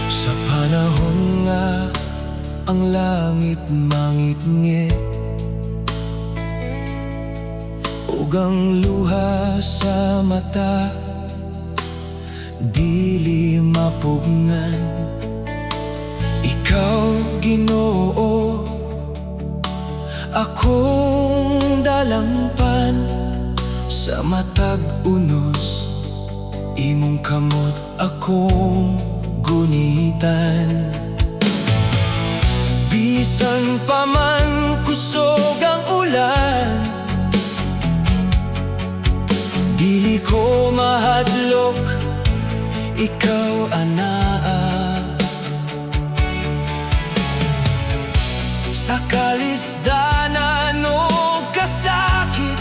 Sa panahon nga ang langit mangitngit ug ang luha sa mata dili mapugngan, ikaw, Ginoo, akong dalangpan. Sa matag unos, imong kamot akong gunitan. Bisan pa man kusog ang ulan, dili ko mahadlok, ikaw anaa. Sa kalisdanan o kasakit,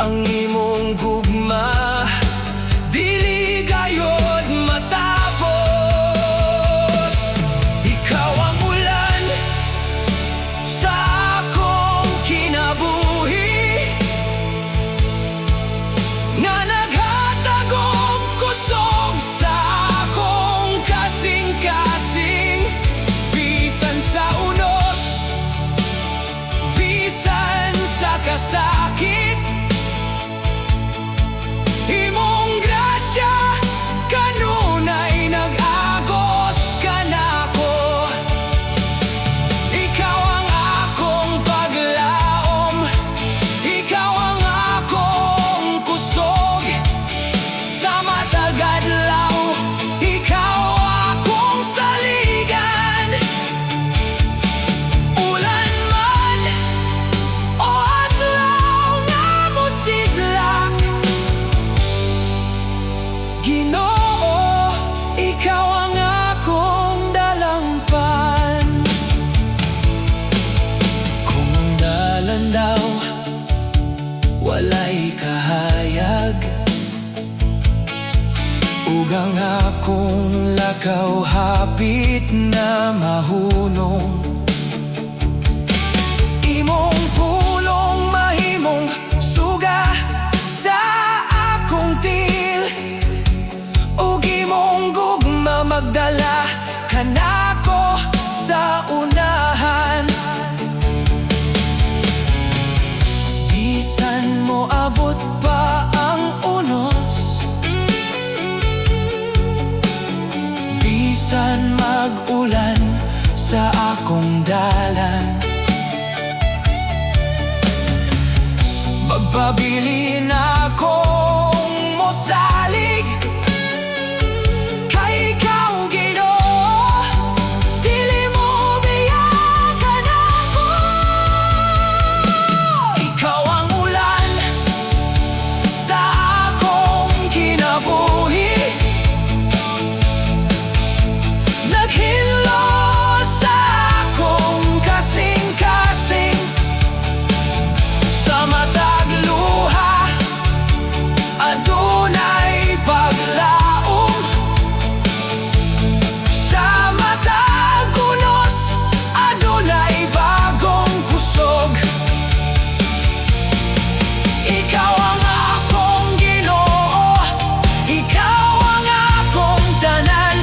ang imong gugma dili gayod matapos. Ikaw ang ulan sa akong kinabuhi nga naghatag og kusog sa akong kasing-kasing. Bisan sa unos, bisan sa kasakit, imong grasya kanunay nag-agos kanako. Ikaw ang akong paglaom, ikaw ang akong kusog. Sa matag adlaw, ikaw akong saligan. Ulan man o adlaw nga mosidlak, Ginoo, ikaw ang akong dalangpan. Kung ang dalan daw walay kahayag ug ang akong lakaw hapit na mahunong, imong pulong mahimong suga sa akong til ug imong gugma magdala kanako sa unahan. Bisan mo abot pa ang unos, bisan mag-ulan sa akong dalan, magpabilin akong mosalig kay ikaw, Ginoo, dili mo biya kanako. Ikaw ang ulan sa akong kinabuhi, naghinlo sa akong kasing-kasing. Sa matag luha, adunay paglaom. Sa matag unos, adunay bagong kusog. Ikaw ang akong Ginoo, ikaw ang akong tanan.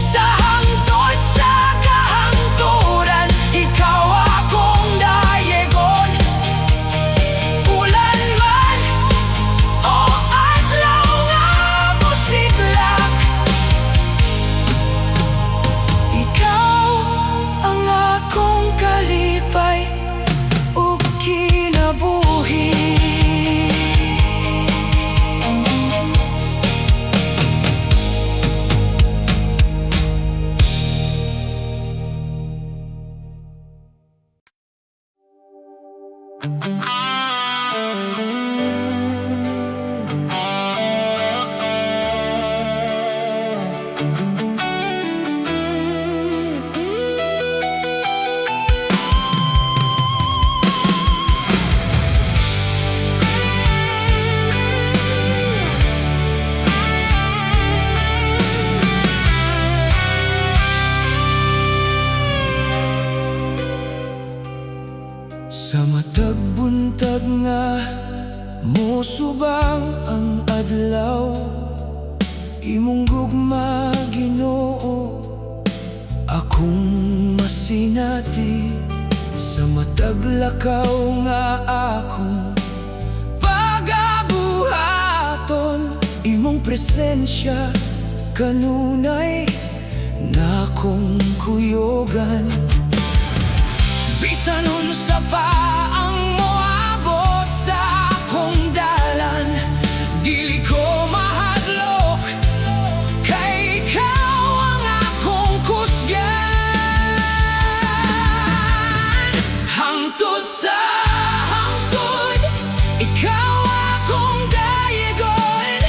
Sa hangtod sa kahangturan, ikaw akong dayegon. Ulan man o adlaw nga mosidlak, ikaw ang akong kalipay ug kinabuhi. Sa matag buntag nga mosubang ang adlaw, Imong gugma, Ginoo, akong masinati sa matag lakaw nga akong pagabuhaton. Imong presensya kanunay na akong kuyogan. Bisan unsa pa ang moabot sa akong dalan, dili ko mahadlok kay ikaw ang akong kusgan. Hangtod sa hangtod, ikaw akong dayegon.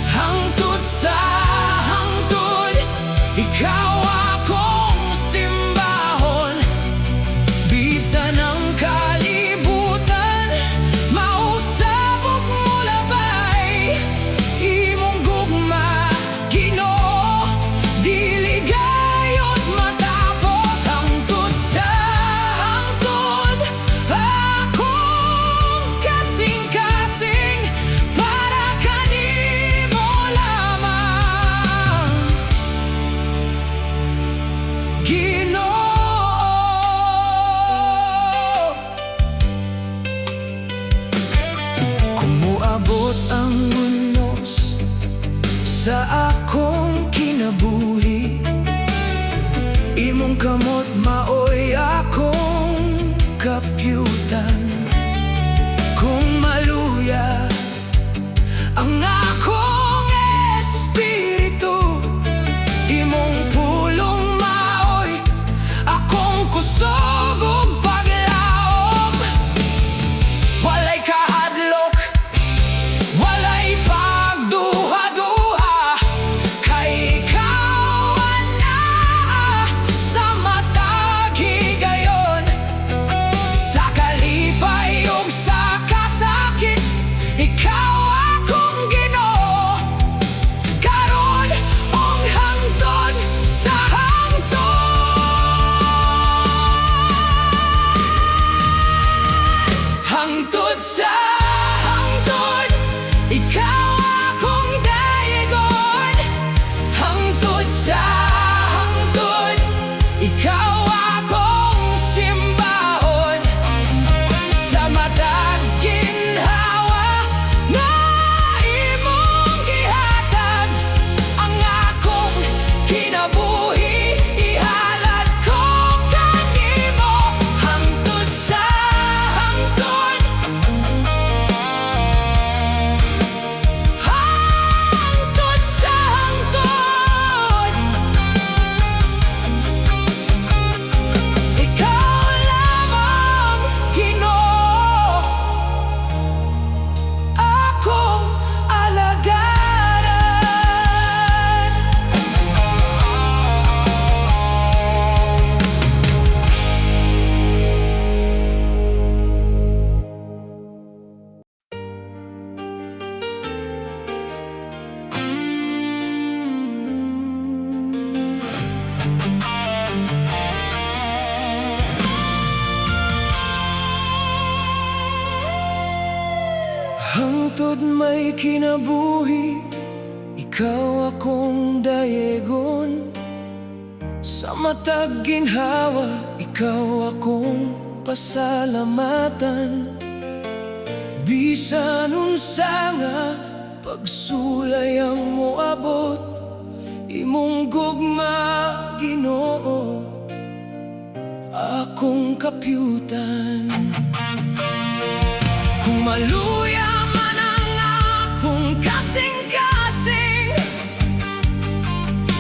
Hangtod sa hangtod, ikaw akong simbahon. Bisan ang kalibutan mausab ug molabay, imong gugma, Ginoo, dili gayod matapos. Hangtod sa hangtod, akong kasing-kasing para kanimo lamang, Ginoo. Kung moabot ang unos sa akong kinabuhi, imong kamot maoy akong kapyutan. Kung maluya ang akong espiritu, imong pulong maoy akong kusog ug paglaom. Walay kahadlok, walay pagduha-duha, kay ikaw anaa sa matag higayon. Sa kalipay ug sa kasakit, ikaw akong Ginoo, karon ug hangtod sa hangtod. Hangtod sa hangtod, ikaw akong dayegon. Hangtod sa hangtod, ikaw akong simbahon. Sa matag ginhawa nga imong gihatag, ang akong kinabuhi ihalad ko kanimo. Hangtod sa hangtod. Hangtod sa hangtod, ikaw lamang, Ginoo, akong alagaran. Hangtod may kinabuhi, ikaw akong dayegon. Sa matag ginhawa, ikaw akong pasalamatan. Bisan unsa nga pagsulay ang moabot, imong gugma, Ginoo, akong kapyutan. Kung maluya man ang akong kasing-kasing,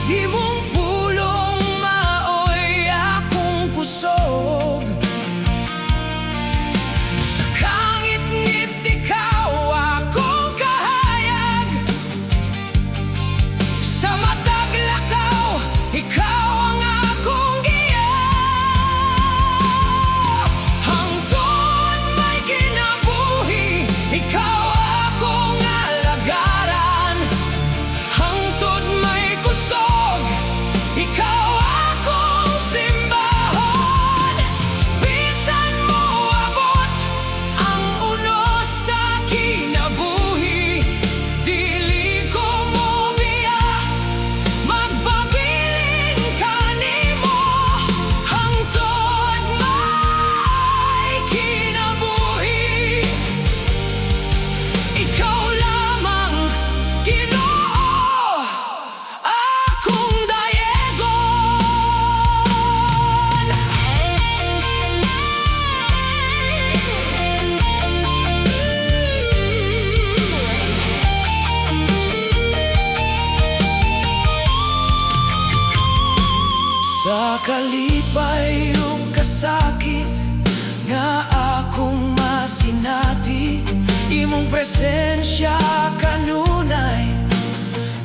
imong pulong maoy akong kusog. Sa kangitngit, ikaw akong kahayag. Sa matag lakaw, ikaw ang akong giya. Hangtod may kinabuhi, ikaw Kalipay ug kasakit nga akong masinati, imong presensya kanunay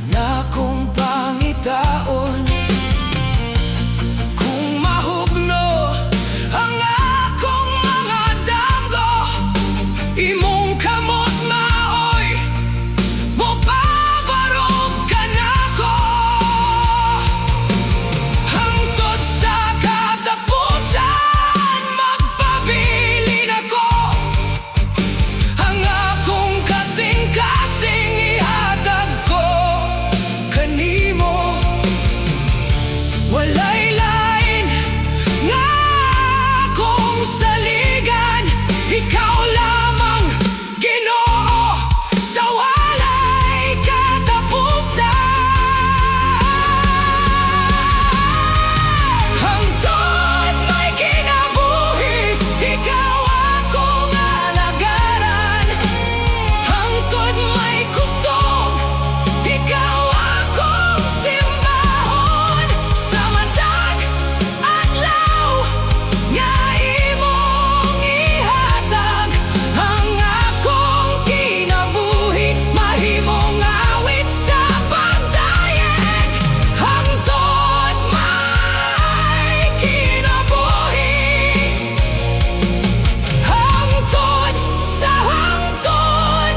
na akong pangitaon. Kung mahugno ang akong mga damgo, imong kamot maoy mopabarog kanako. Hangtod sa katapusan, magpabilin ako. Ang akong kasing-kasing ihatag ko kanimo. Walay lain nga akong saligan. Ikaw lamang, Ginoo, sa walay katapusan. Hangtod may kinabuhi, ikaw akong alagaran. Hangtod may kusog, ikaw akong simbahon. Sa matag adlaw nga imong ihatag, ang akong kinabuhi mahimong awit sa pagdayeg. Hangtod may kinabuhi, hangtod sa hangtod,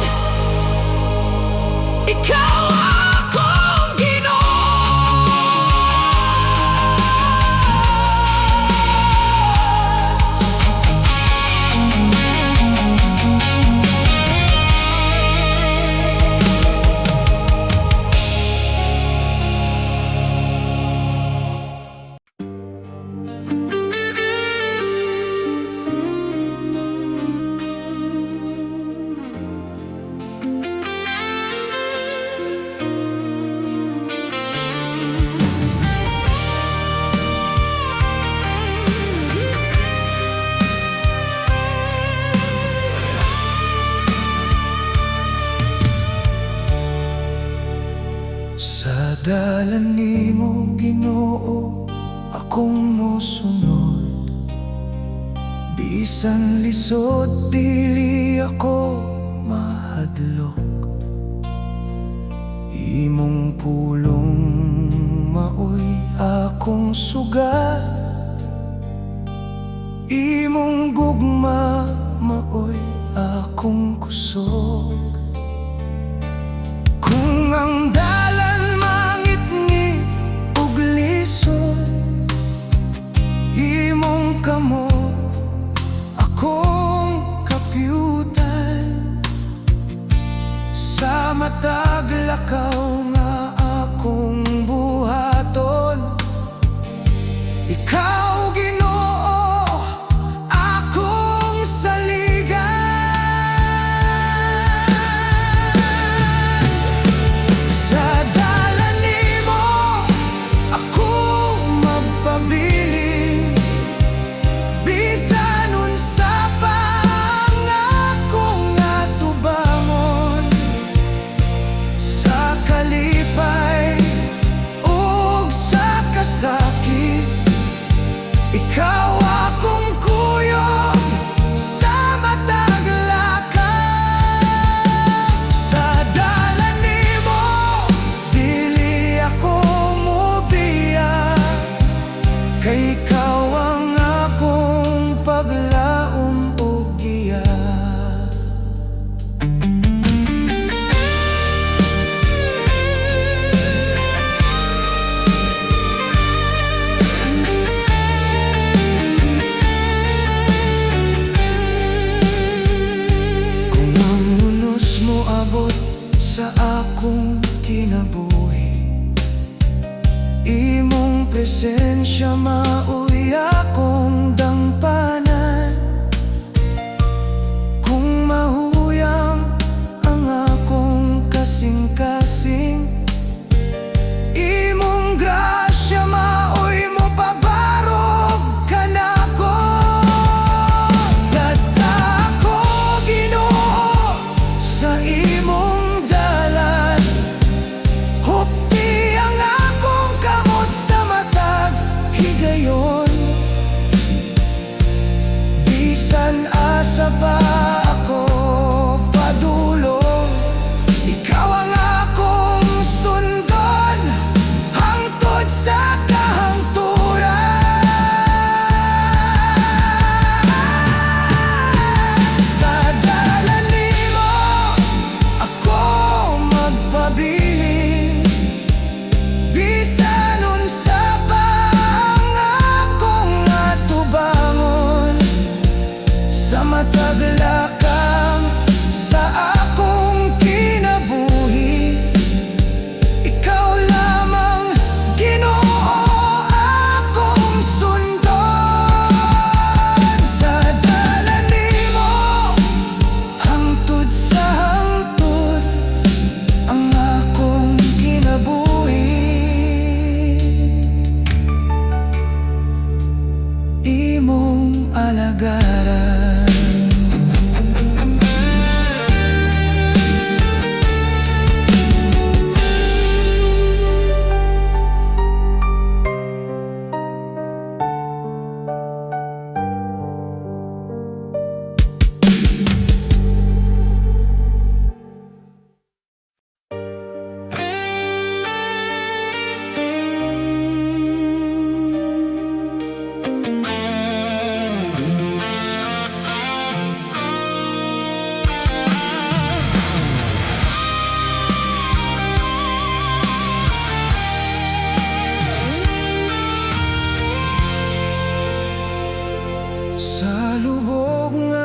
ikaw akong Ginoo. Sa dalan nimo, Ginoo, akong mosunod. Bisan lisod, dili ako mahadlok. Imong pulong maoy akong suga. Imong gugma maoy akong kusog. Kung ang dalan mangitngit ug lisod, imong kamot akong kapyutan. Sa matag lakaw nga akong buhaton, ikaw, Ginoo, akong saligan. Sa dalan nimo ako magpabilin. Bisan unsa pa ang akong atubangon, sa kalipay ug sa kasakit, ikaw akong kuyog sa matag lakaw. Sa dalan nimo dili ako mobiya, kay ikaw ang akong paglaom ug giya. Kung ang unos moabot sa akong kinabuhi, imong presensya maoy akong dangpanan. Kung mahuyang ang akong kasing-kasing, imong grasya maoy mopabarog kanako. Dad-a ako, Ginoo, sa imong dalan. Hupti ang akong kamot sa matag higayon.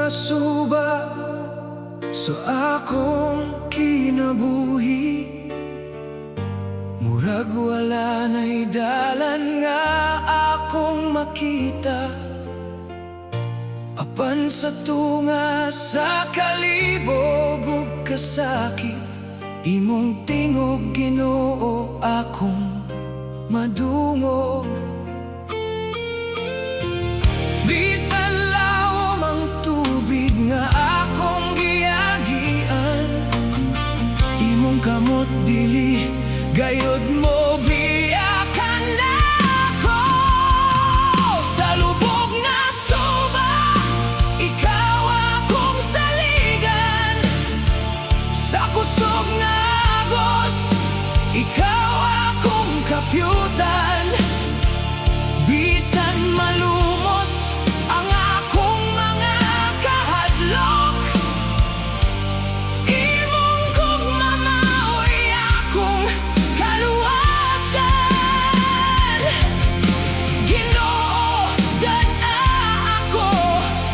nga suba sa akong kinabuhi, murag wala na'y dalan nga akong makita. Apan sa tunga sa kalibog ug kasakit, imong tingog, Ginoo, akong madungog. Bisan lawom ang tubig nga akong giagian, imong kamot dili gayod mo biya kanako. Sa lubog nga suba, ikaw akong saligan. Sa kusog nga agos, ikaw akong kapyutan. Bisan malumos ang akong mga kahadlok, imong gugma mao'y akong kaluwasan. Ginoo, dad-a ako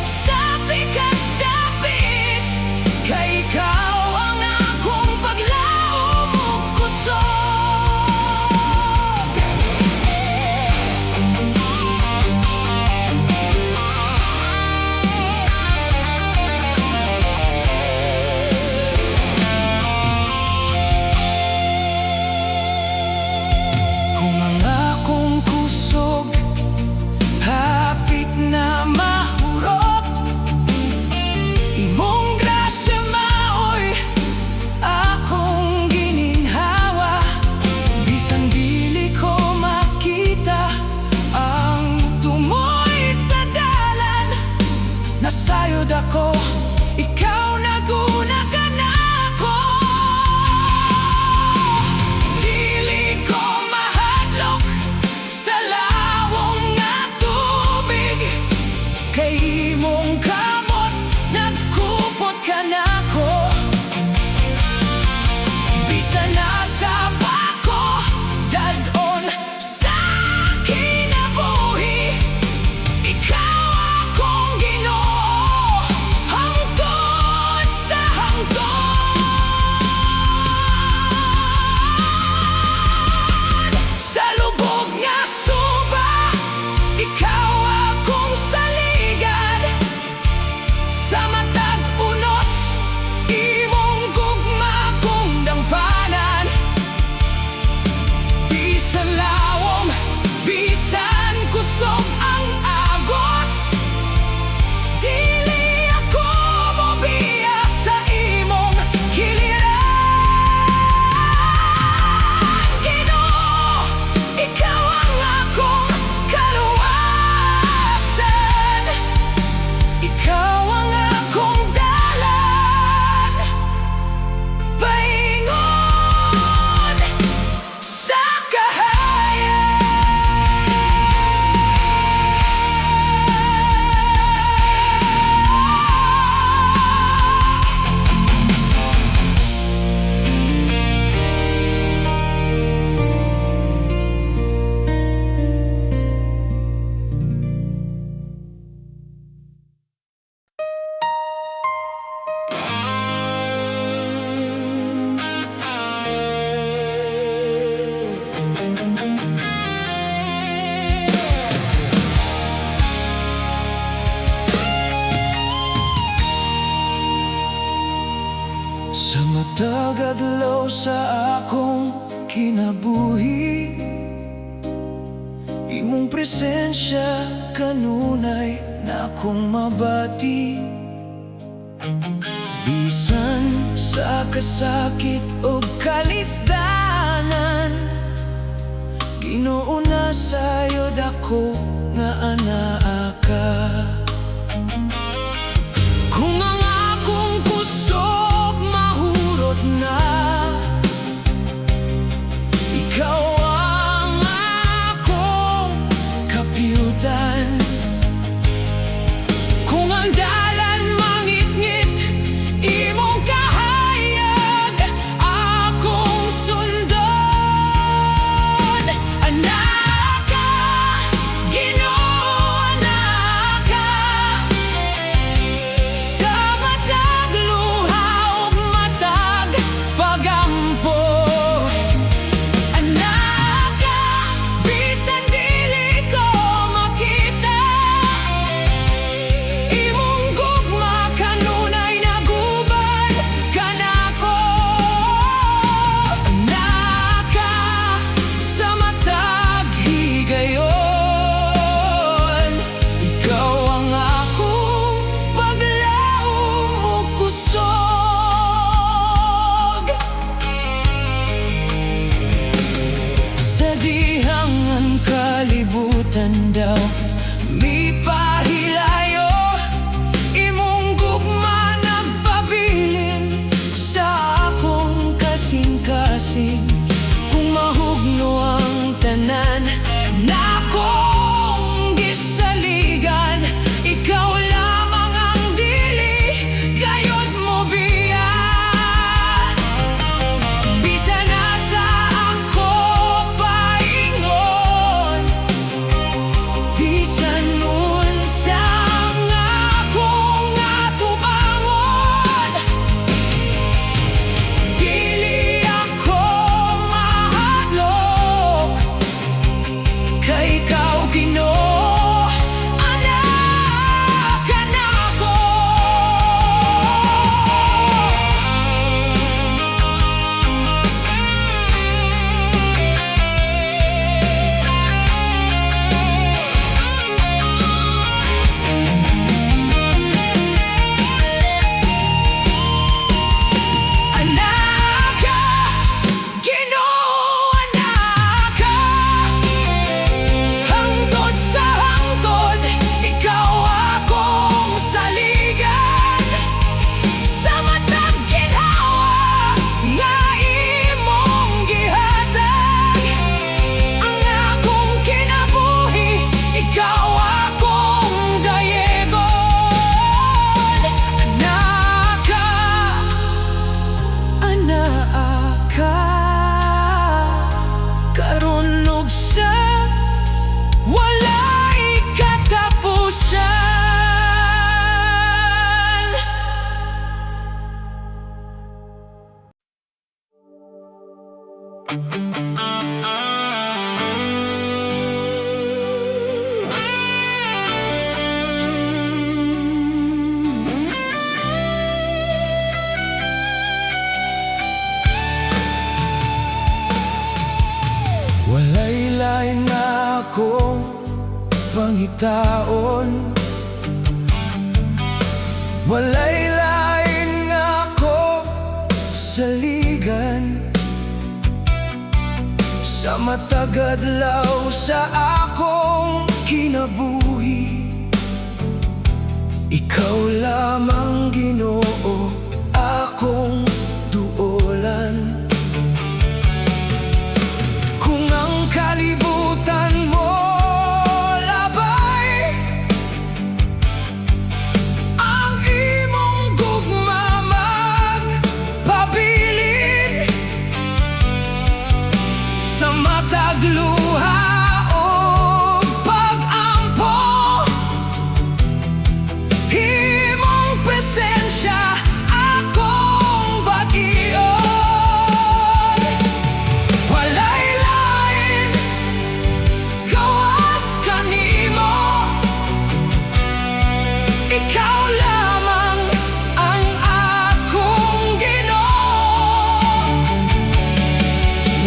sa pikas dapit, kay ikaw ang akong paglaom ug kusog. Kung ang akong kusog hapit na mahurot, imong grasya mao'y akong gininhawa. Bisan dili ko makita ang tumoy sa dalan, nasayod ako, ikaw naguna kanako. Dili ko mahadlok sa lawom nga tubig, kay imong kamot nagkupot kanako. Bisan asa pa ko dad-on sa kinabuhi, ikaw akong Ginoo hangtod sa hangtod. Sa lubog nga suba, ikaw akong saligan. Sa matag unos, imong gugma akong dangpanan. Bisan lawom, bisan kusog ang agos, dili ako mobiya sa imong kiliran. Ginoo, ikaw ang akong kaluwasan. Ikaw ang akong dalan paingon sa kahayag. Sa matag adlaw sa akong kinabuhi, imong presensya kanunay na akong mabati. Bisan sa kasakit o kalisdanan, Ginoo, nasayod ako nga anaa ka. Kung ang akong kusog mahurot na, ikaw ang akong kapyutan. Kung ang dalan mangitngit, imong kahayag akong sundon. Anaa ka, Ginoo. Walay lain na akong pangitaon. Walay lain nga ako saligan. Sa matag adlaw sa akong kinabuhi, ikaw lamang, Ginoo, akong duolan. Kung ang kalibutan mo labay, ang imong gugma magpabilin. Sa matag luha o pag-ampo, imong presensya akong bagion. Walay lain gawas kanimo. Ikaw lamang ang akong Ginoo.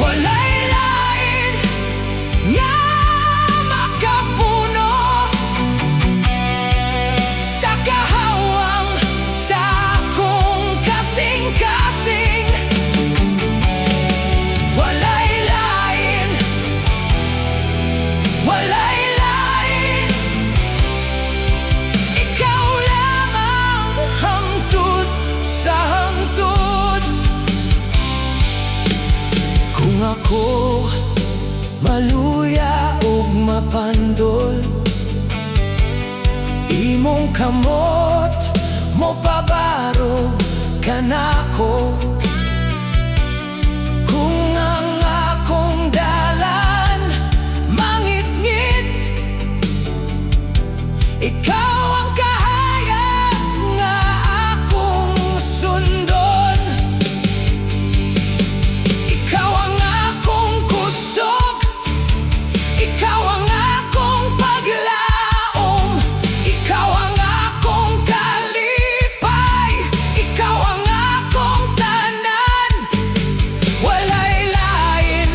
Walay lain nga makapuno sa kahawang sa akong kasing-kasing. Walay lain, walay lain. Ikaw lamang hangtod sa hangtod. Kung ako maluya ug mapandol, imong kamot mo pabarog kanako. Kung ang akong dalan mangitngit, ikaw ang kahayag nga akong sundon. Ikaw ang akong kusog. Ikaw ang akong paglaom. Ikaw ang akong kalipay. Ikaw ang akong tanan. Walay lain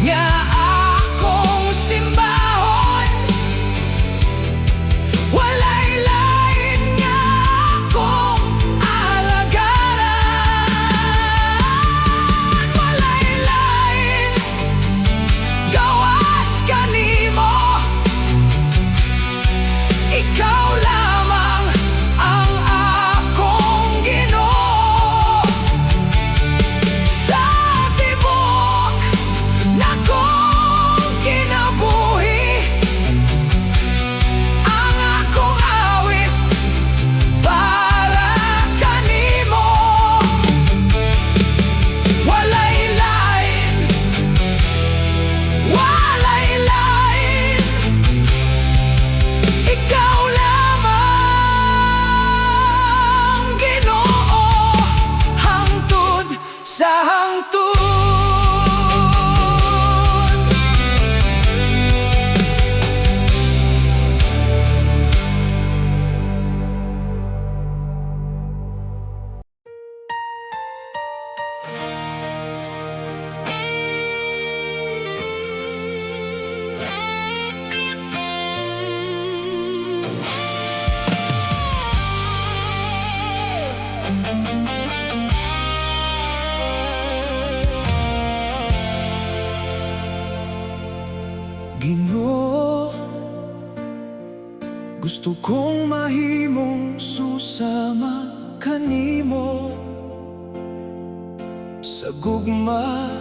nga akong simbahon. Walay lain nga akong alagaran. Walay lain gawas kanimo. Ikaw lamang ang akong Ginoo. Sa tibok nakong kinabuhi, ang akong awit para kanimo. Walay lain, walay lain. Ikaw lamang, Ginoo, hangtod sa hangtod. Ginoo, gusto kong mahimong susama kanimo. Sa gugma,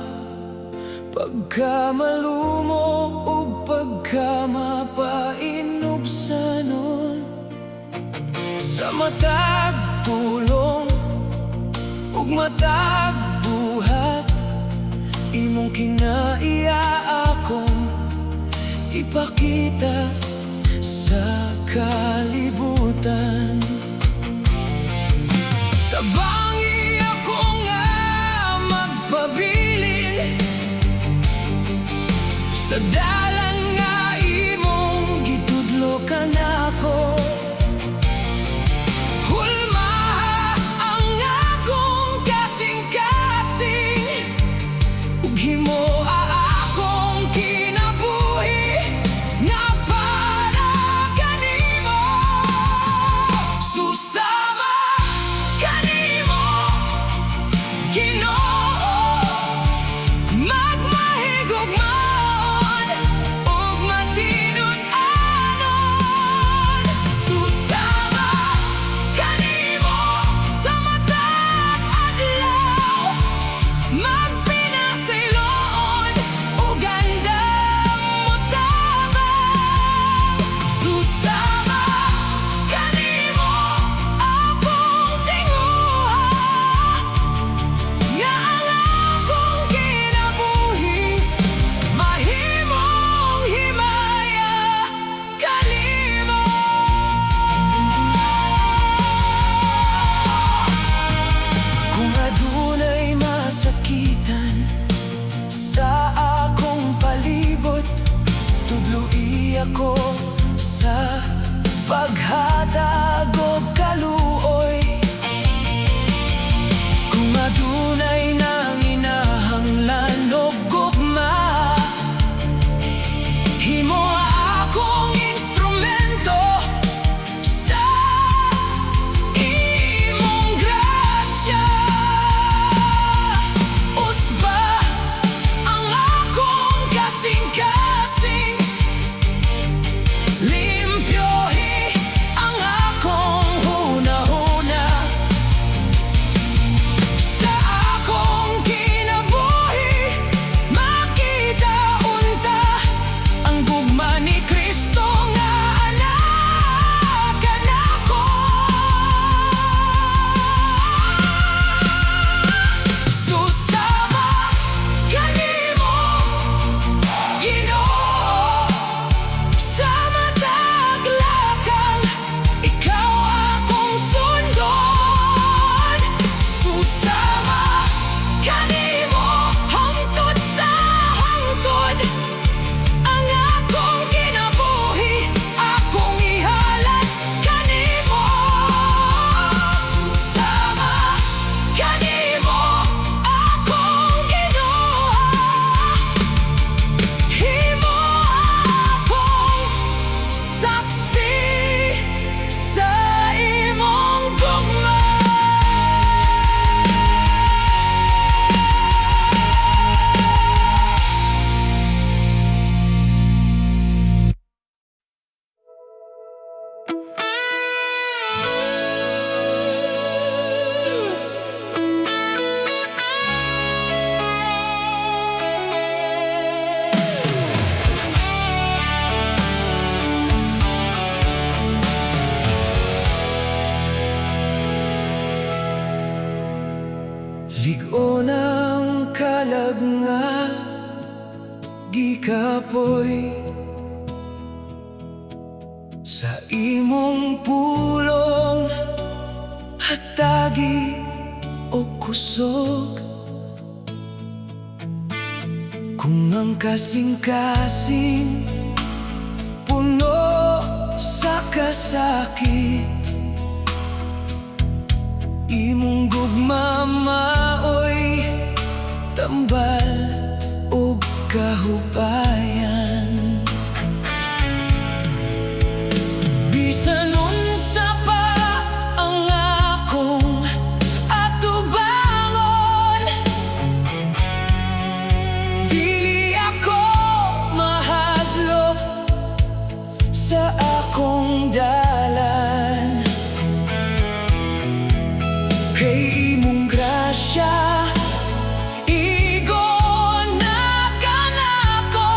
pagkamalumo ug pagkamapainubsanon. Sa matag pulong ug matag buhat, imong kinaiya akong ipakita sa kalibutan. Tabangi ako nga magpabilin. Sa dalan nga imong gitudlo kanako. Hulmaha ang akong kasing-kasing ug himoa akong kinabuhi nga para kanimo. Susama kanimo, Ginoo, magmahigugmaon ug matinud-anon. Susama kanimo sa matag adlaw, magpinasayloon ug andam motabang. Susama kanimo, akong tinguha, nga ang akong kinabuhi mahimong himaya kanimo. Kung adunay masakitan sa akong palibot, tudloi ako sa paghatag og kaluoy. Kung adunay nanginahanglan og gugma, himoa akong instrumento sa imong grasya. Usba ang akong kasing-kasing, limpyohi ang akong hunahuna. Sa akong kinabuhi makita unta ang gugma ni Kristo nga naa kanako. Susama kanimo, Ginoo, sa matag lakang ikaw akong sundon. Susama kanimo hangtod sa hangtod, ang akong kinabuhi akong ihalad kanimo. Susama kanimo, akong Ginoo, himo akong saksi sa imong gugma. Lig-on ang kalag nga gikapoy sa imong pulong, hatagi og kusog. Kung ang kasing-kasing puno sa kasakit, imong gugma maoy tambal ug kahupayan. Bisan unsa pa ang akong atubangon, dili ako mahadlok sa akong dalan, kay imong grasya igo na kanako.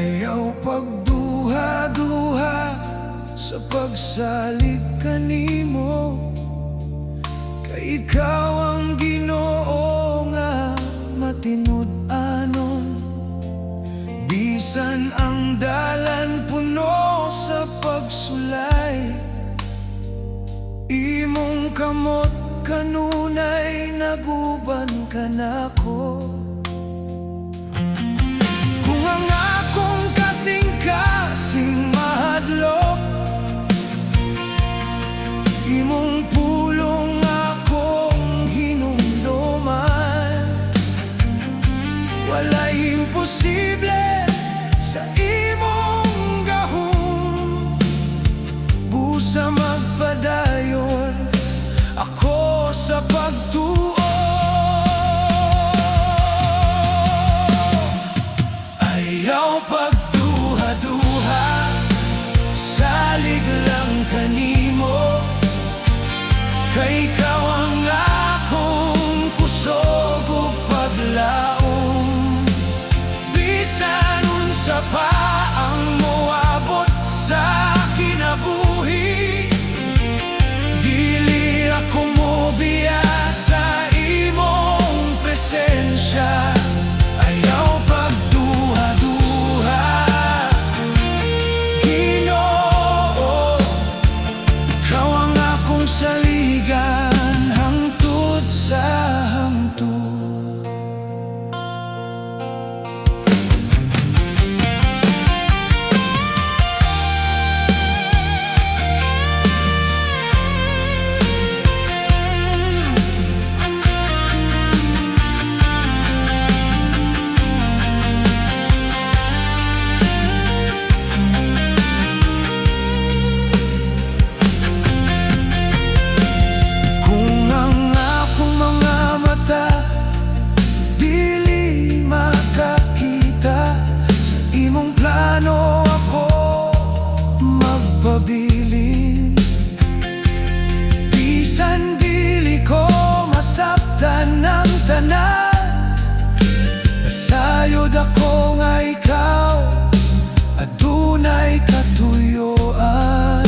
Ayaw pagduha-duha sa pagsalig kanimo, kay ikaw ang Ginoo nga matinud-anon. Bisan ang dalan puno sa pagsulay, imong kamot kanunay naguban kanako. Kung ang akong kasing-kasing mahadlok, imong pulong akong hinumduman. Walay imposible sa imong gahom. Busa magpadayon ako sa pagtuo. Ayaw pagduha-duha, salig lang kanimo, kay ikaw ang akong kusog ug paglaom. Bisan unsa pa ang moabot sa kinabuhi, dili ako mobiya sa imong presensya. Ayaw pagduha-duha, Ginoo, ikaw ang akong saligan hangtod sa hangtod. Kung ang akong mga mata dili makakita, sa imong plano ako magpabilin. Bisan dili ko masabtan ang tanan, nasayod ako nga ikaw adunay katuyoan.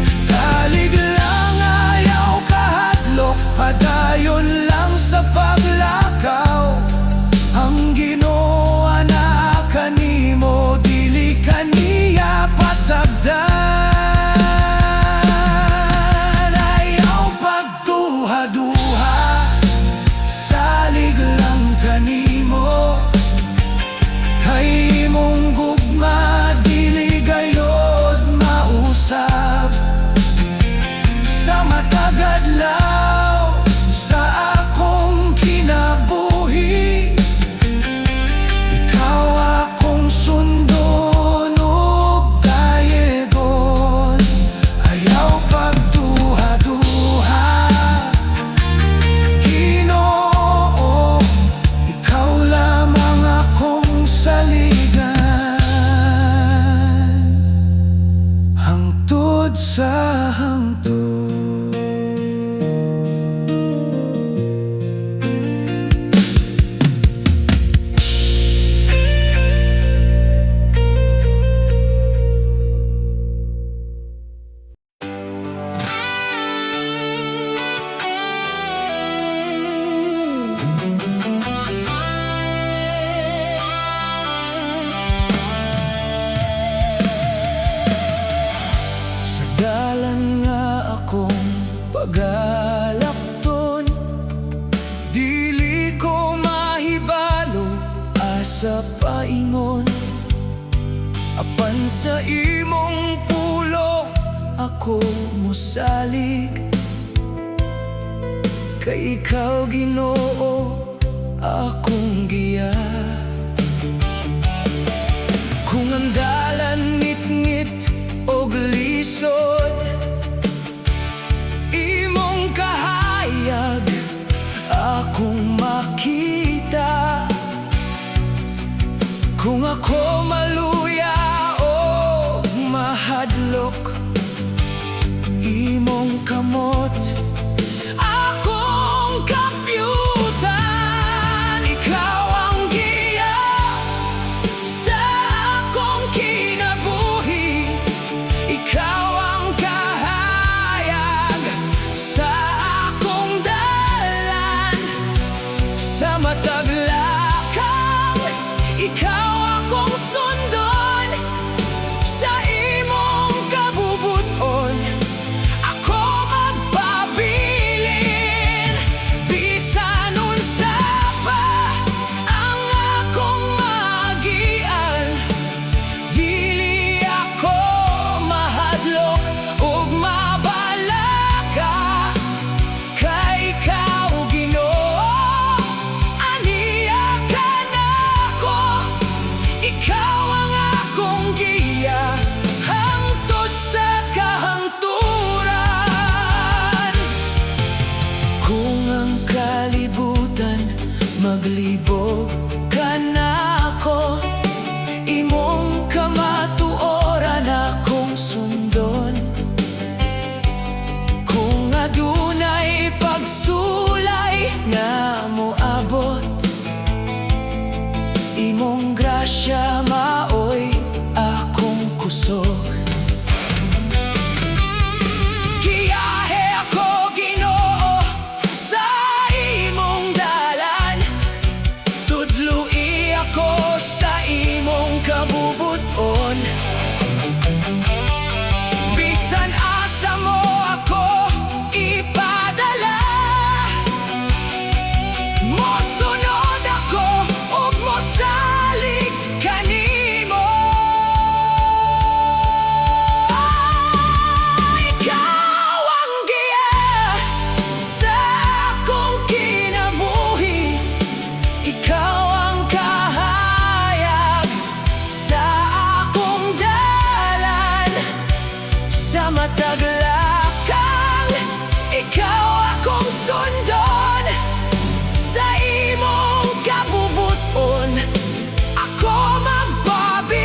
Salig lang, ayaw kahadlok, padayon lang sa paglakaw. Ang Ginoo naa kanimo, dili kaniya pasagdan. Ayaw pagduha-duha, salig lang kanimo, kay imong gugma dili gayod mausab. Sa matag adlaw sa akong kinabuhi, ikaw akong sundon ug dayegon. Ayaw pagduha-duha, Ginoo, ikaw lamang akong saligan hangtod sa hangtod. Sa dalan nga akong pagalakton, dili ko mahibalo asa paingon. Apan sa imong pulong ako mosalig, kay ikaw, Ginoo, akong giya. Kung ang dalan ngitngit og lisod, imong kahayag akong makita. Kung ako maluya o mahadlok, imong kamot akong kapyutan. Ikaw ang giya sa giya hangtod sa kahangturan. Kung ang kalibutan maglibog kanako, imong kamatuoran akong sundon. Kung adunay pagsulay nga moabot, imong grasya maoy akong kusog. Giyahe ako, Ginoo, sa imong dalan. Tudloi ako sa imong kabubut-on. Bisan asa mo ako ipadala, mosunod ako ug mosalig kanimo. Ikaw ang giya sa akong kinabuhi. Ikaw ang kahayag sa akong dalan. Sa matag lakang, ikaw akong sundon. Sa imong kabubut-on ako magpabilin.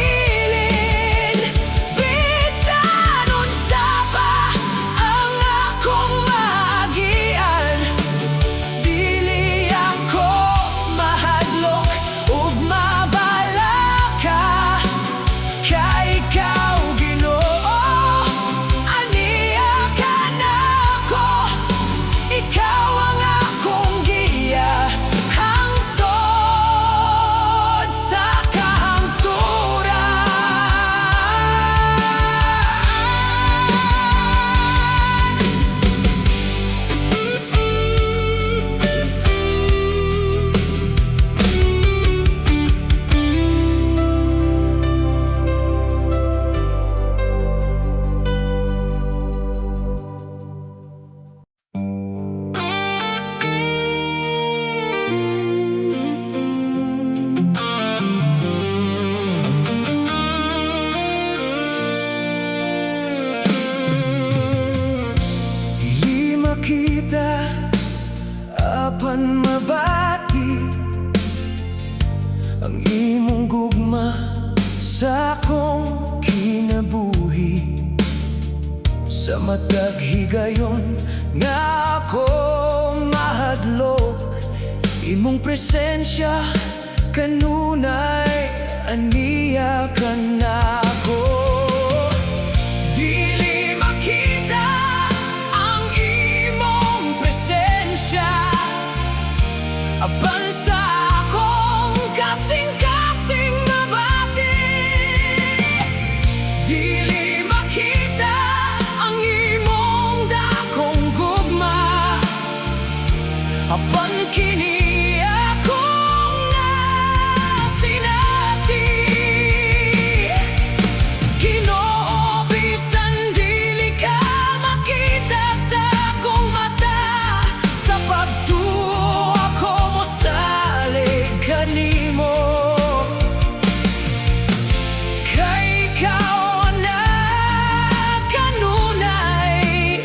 Bisan unsa pa ang akong maagian, dili ako mahadlok ug mabalaka, kay ikaw, Ginoo, ania kanako. Ikaw ang akong giya hangtod sa kahangturan. Dili makita apan mabati ang imong gugma sa akong kinabuhi. Sa matag higayon nga ako mahadlok, imong presensya kanunay aniya kanako. Dili makita ang imong presensya, apan sa akong kasing-kasing mabati. Dili makita ang imong dakong gugma, apan kini akong nasinati. Ginoo, bisan dili ka makita sa akong mata, sa pagtuo ako mosalig kanimo, kay ikaw na kanunay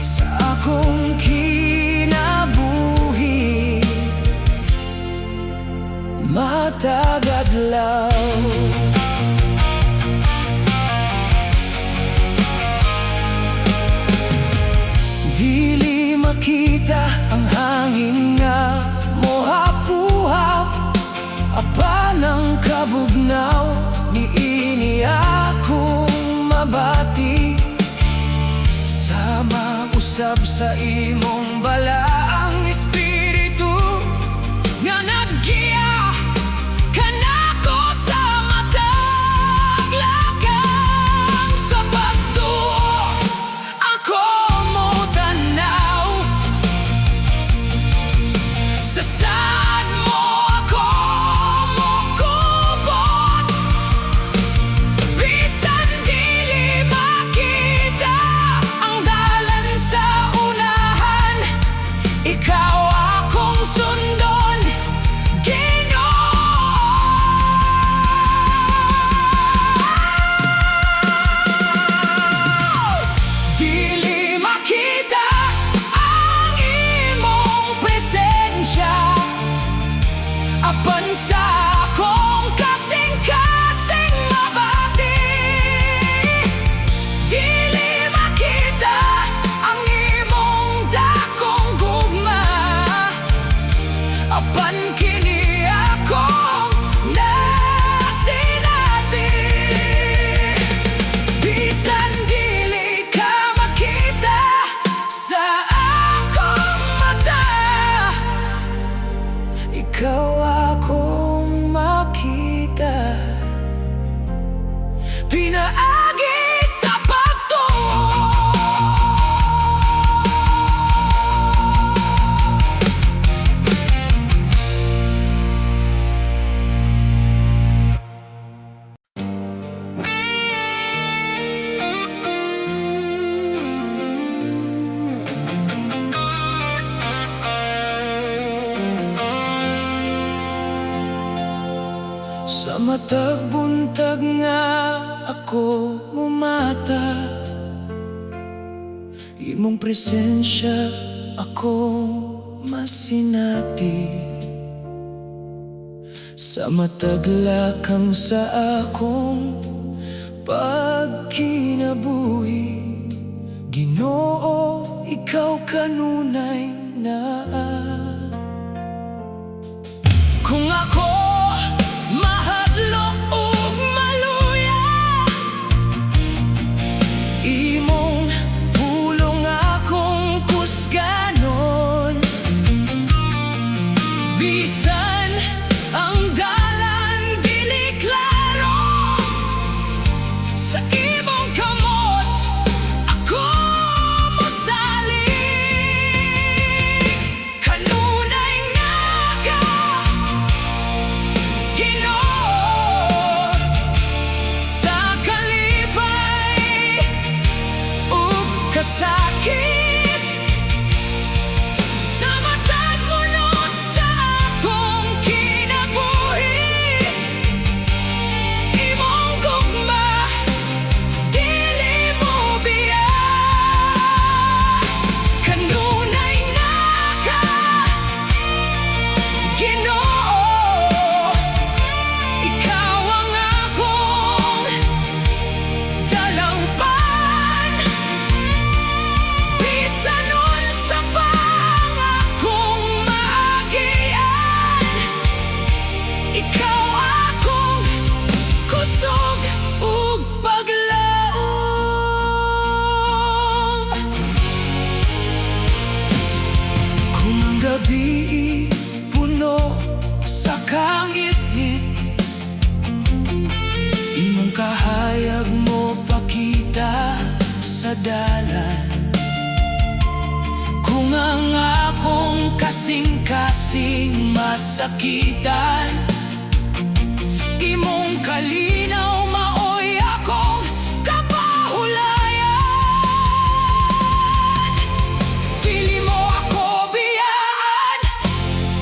sa akong kinabuhi matag adlaw. Dili makita ang hangin nga mohapuhap, apan ang kabugnaw niini akong mabati. Sama usab sa imong balaang Espiritu nga naggiya kanako sa matag lakang. Sa pagtuo ako motanaw, sa saad mo ako mokubot. Bisan dili makita ang dalan sa unahan, Matag buntag nga ako mumata, imong presensya akong masinati. Sa matag lakang sa akong pagkinabuhi, Ginoo, ikaw kanunay naa. Kung ako mahadlok ug maluya, imong pulong akong kusganon. Bisan ang dalan dili klaro, sa imong kamot ako mosalig. Kanunay naa ka, Ginoo, sa kalipay ug kasakit, sa matag muno sa akong kinabuhi, imong gugma dili mobiya. Kanunay naa ka, Ginoo. Ikaw ang akong dalangpan. Bisan unsa pa ang akong maagian, ikaw akong kusog ug paglaom. Kung ang gabi puno sa kangitngit, imong kahayag mopakita sa dalan. Kung ang akong kasing-kasing masakitan, imong kalinaw maoy akong kapahulayan. Dili mo ako biyaan,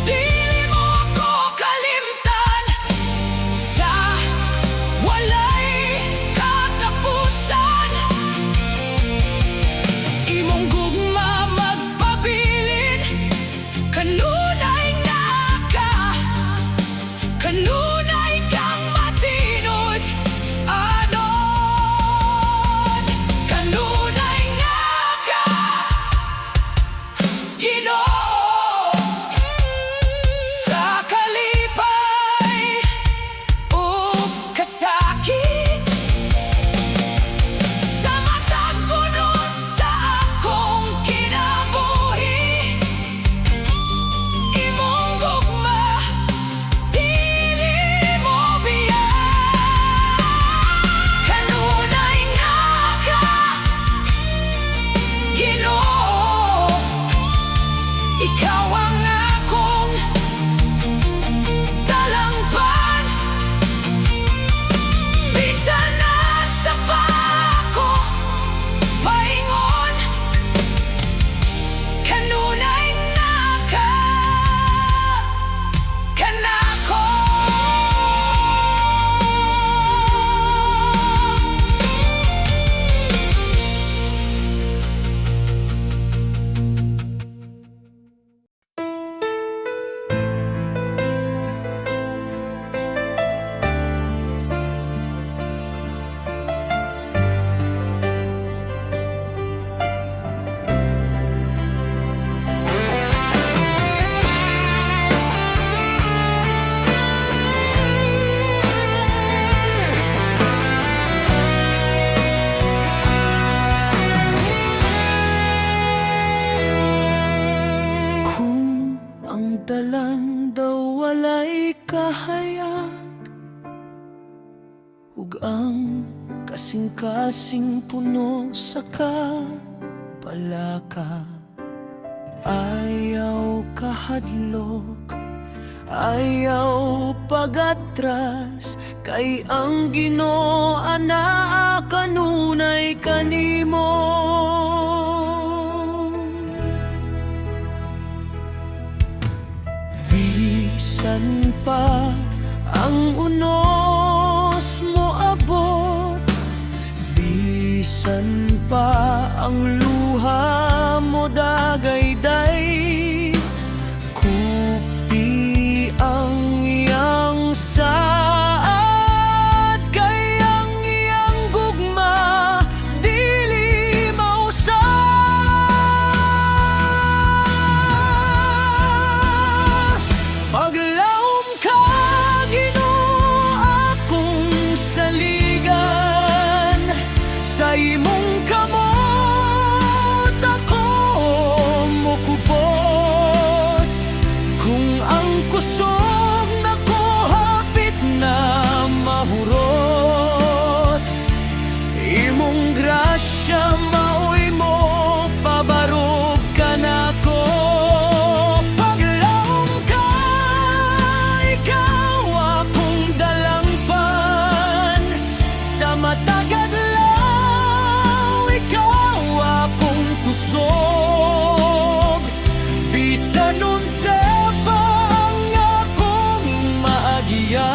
dili mo ako kalimtan, sa walay katapusan, imong gugma magpabilin. Kanunay naa ka, kanunay kang matinud anon. Kanunay naa ka, Ginoo, sa kalipay ug kasakit, sa matag puno sa akong kinabuhi, imong gugma dili mobiya. Kanunay naa ka, Ginoo. Ikaw ang akong dalangpan. Bisan asa pa ako paingon, kanunay naa ka kanako. Kung ang dalan daw walay kahayag ug ang kasing-kasing puno sa kapalaka, ayaw kahadlok, ayaw pagatras, kay ang Ginoo anaa kanunay kanimo. Bisan pa ang uno Ang luha mo dagayday. Kupi ang iyang saad, kay ang iyang gugma dili mausab. Paglaom ka, Ginoo, akong saligan. Sa imong kamot ako mokupot. Kung ang kusog nako hapit na mahurot, imong grasya maoy mo pabarog kanako. Paglaom ka, ikaw akong dalangpan. Sa matag adlaw, ikaw akong kusog. Bisan unsa pa ang akong maagian,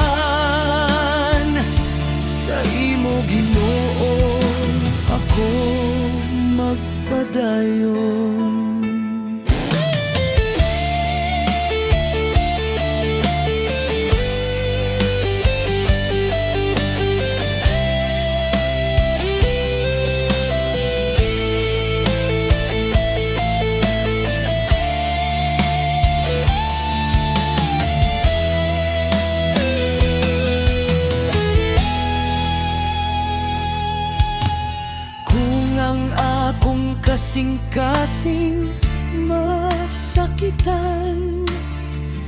sa imo, Ginoo, ako magpadayon. Kung ang akong kasing-kasing masakitan,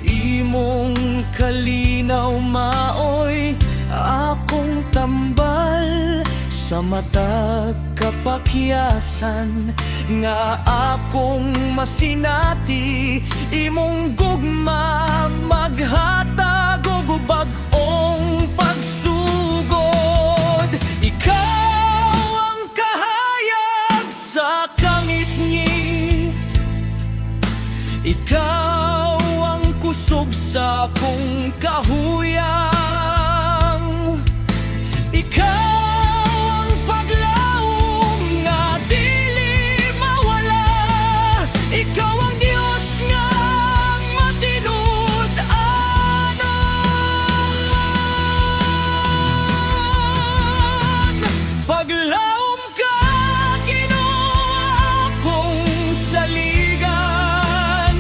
imong kalinaw maoy akong tambal. Sa matag kapakyasan nga akong masinati, imong gugma maghatag og bag-ong pagsugod. Ikaw ang kahayag sa kangitngit. Ikaw ang kusog sa akong kahuyang. Ikaw ang paglaom nga dili mawala. Ikaw ang Diyos nga matinud-anon. Paglaom ka, Ginoo, akong saligan.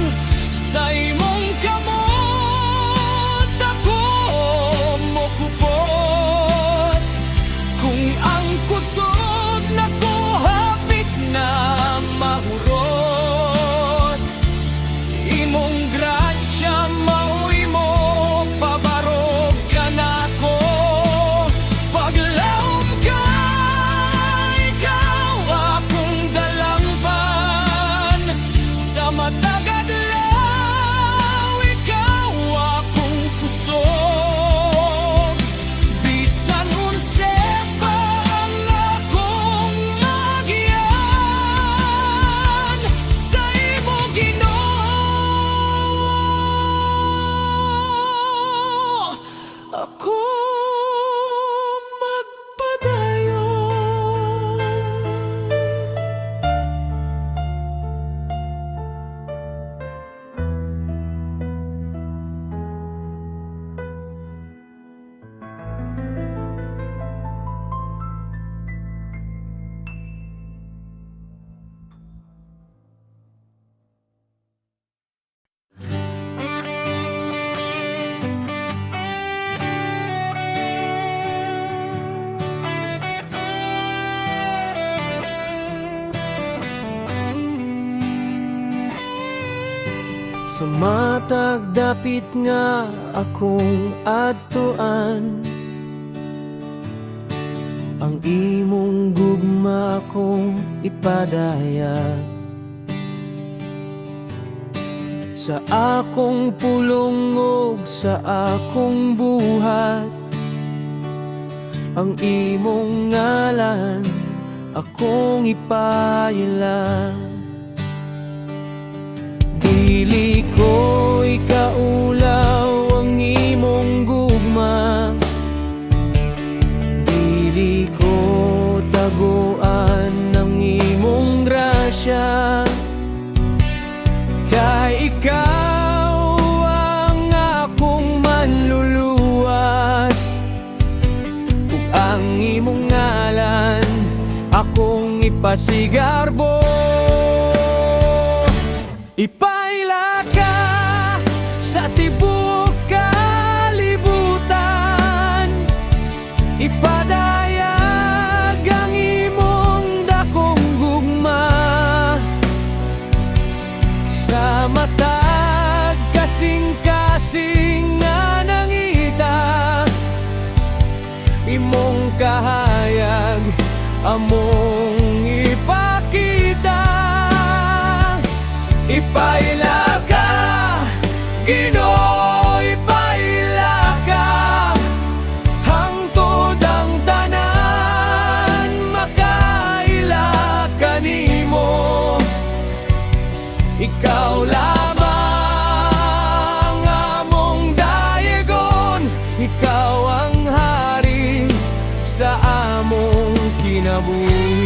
Sa imong kamot ako mokupot. Kung ang kusog nako hapit na mahurot, imong grasya maoy mo pabarog kanako. Paglaom ka, ikaw akong dalangpan. Sa matag adlaw, ikaw akong kusog. Bisan unsa pa ang akong maagian, sa imo, Ginoo, ako magpadayon. Sa matag dapit nga akong adtuan, ang imong gugma akong ipadayag. Sa akong pulong ug sa akong buhat, ang imong ngalan akong ipaila. Dili ko ikaulaw ang imong gugma. Dili ko taguan ang imong Ang imong ngalan akong ipasigarbo. Ipaila ka sa tibuok kalibutan. Ipadayag ang imong dakong gugma sa matag kasing-kasing nga nangita. Imong kahayag among ipakita. Ipaila ka, Ginoo, ipaila ka, hangtod ang tanan makaila kanimo. Ikaw lamang among dayegon. Ikaw ang hari sa among kinabuhi.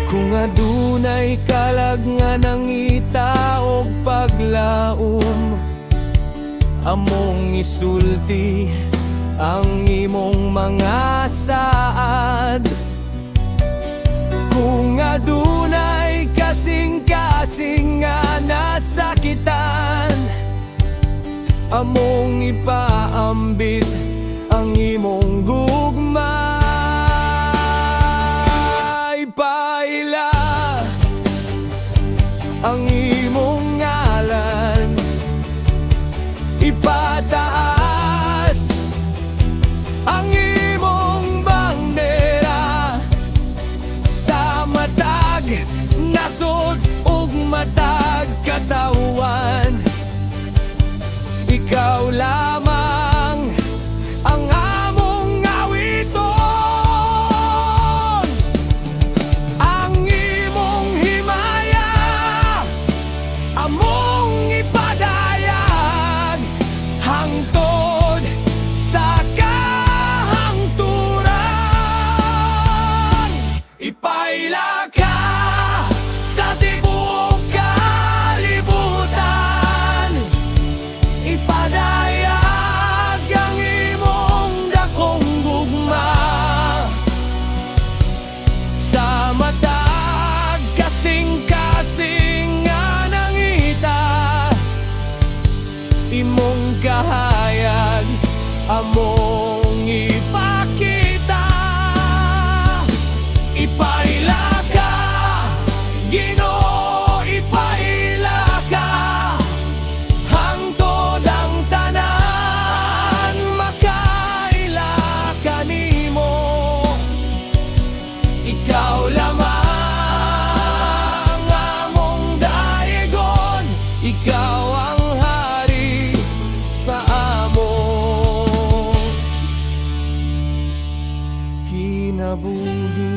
Kung adunay kalag nga nangita og paglaom, among isulti ang imong mga saad. Kung adunay kasing-kasing nga nasakitan, among ipaambit ang imong gugma. Ipaila ang imong ngalan. Ipataas ang imong bandera sa matag nasod ug matag katawhan. Ikaw lamang ang among awiton. Ang imong himaya among ipadayag hangtod sa kahangturan. Ipaila ka sa tibuok kalibutan. Ipadayag ang imong dakong gugma sa matag kasing-kasing nga nangita. Imong kahayag among ipakita. Ipaila ka, Ginoo, ipaila ka, hangtod ang tanan makaila kanimo. Ikaw lamang among dayegon. Ikaw ang hari sa among kinabuhi.